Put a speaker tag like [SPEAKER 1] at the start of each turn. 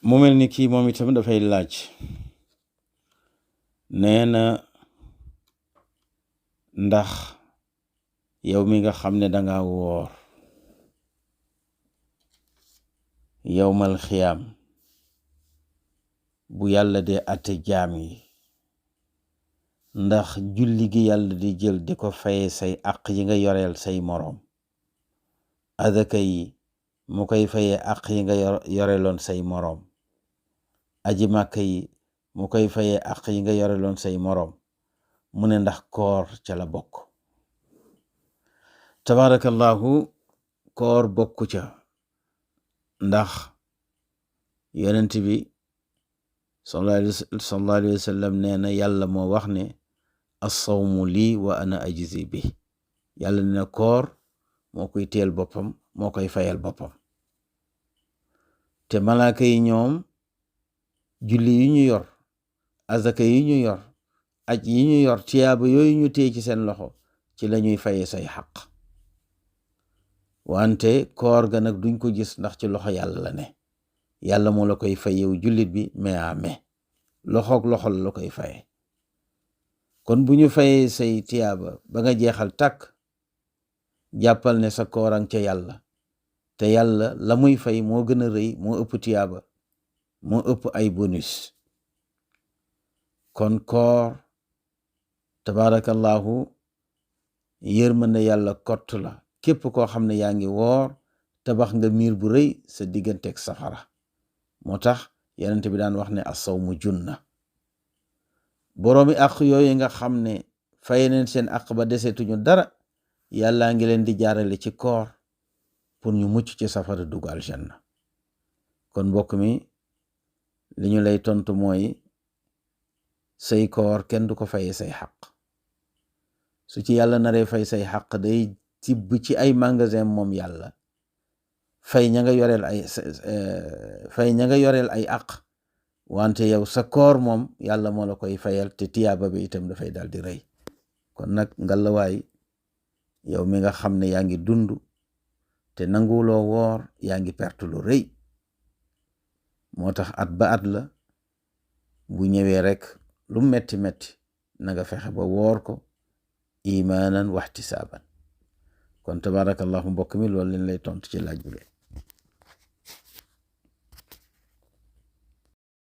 [SPEAKER 1] mu mel ni kii moom itam dafay laaj nee na ndax yow mi nga xam ne danga woor yowmal xiyaam bu yàlla dee atte jaam yi ndax julli gi yàlla di jël di ko faye say àq yi nga yoreel say moroom adaka yi mu koy faye àq yi nga yoreloon say moroom aji màkka yi mu koy faye àq yi nga yoreloon say moroom mu ne ndax koor ca la bokk. tabarakallahu koor bokku ca ndax yonent bi sallallahu alayhi wa sallam nee na yàlla moo wax ne as-sawmu lii wa ana ajzi bi yàlla ne koor moo koy teel boppam moo koy fayal boppam te malaaka yi ñoom julli yi ñu yor azaka yi ñu yor aj yi ñu yor tiyaaba yooyu ñu téye ci seen loxo ci la ñuy faye say xaq wante koor ga nag duñ ko gis ndax ci loxo yàlla la ne yàlla moo la koy fayewu jullit bi mais à mais loxoog loxo la koy faye kon bu ñu fayee say tiyaaba ba nga jeexal tàkk jàppal ne sa koorang ca yàlla te yàlla la muy fay moo gën a rëy moo ëpp tiyaaba moo ëpp ay bonus kon koor tabarakallahu yërmande yàlla kott la képp koo xam ne yaa ngi woor tabax nga miir bu rëy sa digganteeg safara moo tax yonent bi daan wax ne as-sawmu junna boroomi àq yooyu nga xam ne fay neen seen àq ba desetuñu dara yàllaa ngi leen di jaarale ci koor pour ñu mucc ci safara dugg aljanna kon mbokk mi li ñu lay tontu mooy say koor kenn du ko faye say xaq su ci yàlla naree fay say xaq day tibb ci ay magasin moom yàlla fay ña nga yoreel ay àq wante yow sa koor moom yàlla moo la koy fayal te tiyaaba bi itam dafay dal di rëy kon nag ngalawaay yow mi nga xam ne yaa ngi dund te nanguloo woor yaa ngi perte lu rëy moo tax at ba at la bu ñëwee rek lu metti metti na nga fexe ba woor ko imaanan waxtisaaban kon tabarakallahu mbokk mi loolu leen lay tontu ci laaj bi.